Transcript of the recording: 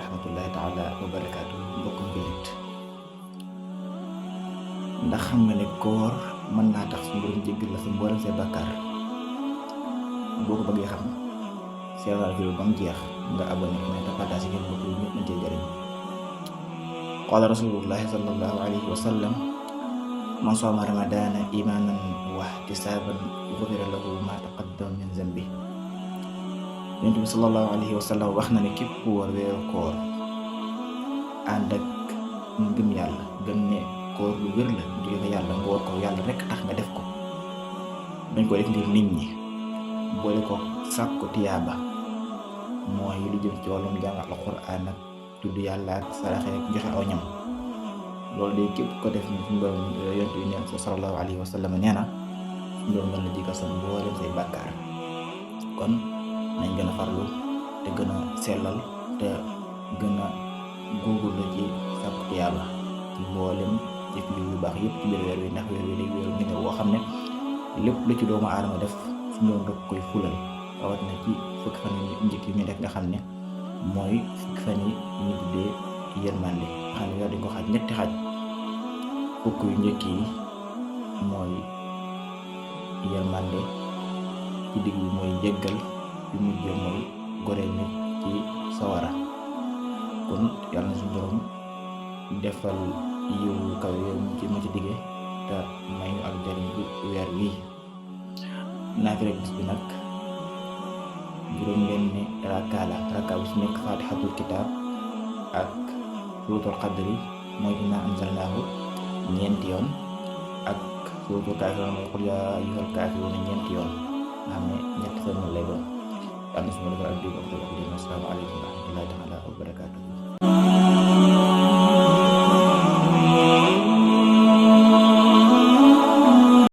rahmatullahi taala wa barakaatu mbokkum jullit ndax xam nga ne koor mën naa tax suñu borom jéggal la sa mboolem say bàkkaar boo ko bëggee xam seetal vidéo ba mu jeex nga abonné mais te partage ngeen bokk yi ñëpp nañ cee jëriñ. qaala rasulullahi sallallahu alayhi wa sallam man saama ramadaana imaanan wa ihtisaaban gufira lahu ma taqaddama min zambi. Yonent bi sallallahu alayhi wa sallam wax na ne képp ku woor weeru koor ànd ak ngëm yàlla gëm ne koor lu wér la jóge fa yàlla nga woor ko yàlla rekk tax nga def ko dañ ko def ngir nit ñi boole ko sàkku tiyaaba mooy lu jëm ci wàllum jàng alxuraan ak tudd yàlla ak saraxe ak joxe aw ñam loolu de képp ko def ni suñu borom Yonent bi neen sallallahu alayhi wa sallam nee na suñu borom mën na jéggal sa mboolem say bàkkaar. kon nañ gën a farlu te gën a sellal te gën a góorgóorlu ci sàkku tiyaaba ci mboolem jëf yu baax yëpp ci biir weer wi ndax weer wi day weeru ngeen woo xam ne lépp lu ci doomu aadama def suñu doon rek koy fulal rawat na ci fukki fan yi njëkk yi ñu def nga xam ne mooy fukki fan yi ñu tuddee yërmande nga xam ne weer dañ ko xaaj ñetti xaaj fukk yu njëkk yi mooy yërmande ci digg bi mooy jéggal bi mujjee mooy goreel nit ci sawara. kon yàlla na suñu borom defal yiw kaw yow ci ma ci digge te may ñu ak jariñ ci weer wii. naafila bis bi nag juróom benni rakka bu si nekk faatixatul kitaab ak suuratul qadri mooy innaa anzalnaahu ñeenti yoon ak suuratul kaafiruun mooy qul yaa ayyuhal kaafiruun ñeenti yoon nga xam ne ñetti sëlmal lay doon. yàlla na suñu defal ak dégg ak assalaamu aleykum wa rahmatullaahi taala wa barakaatuh.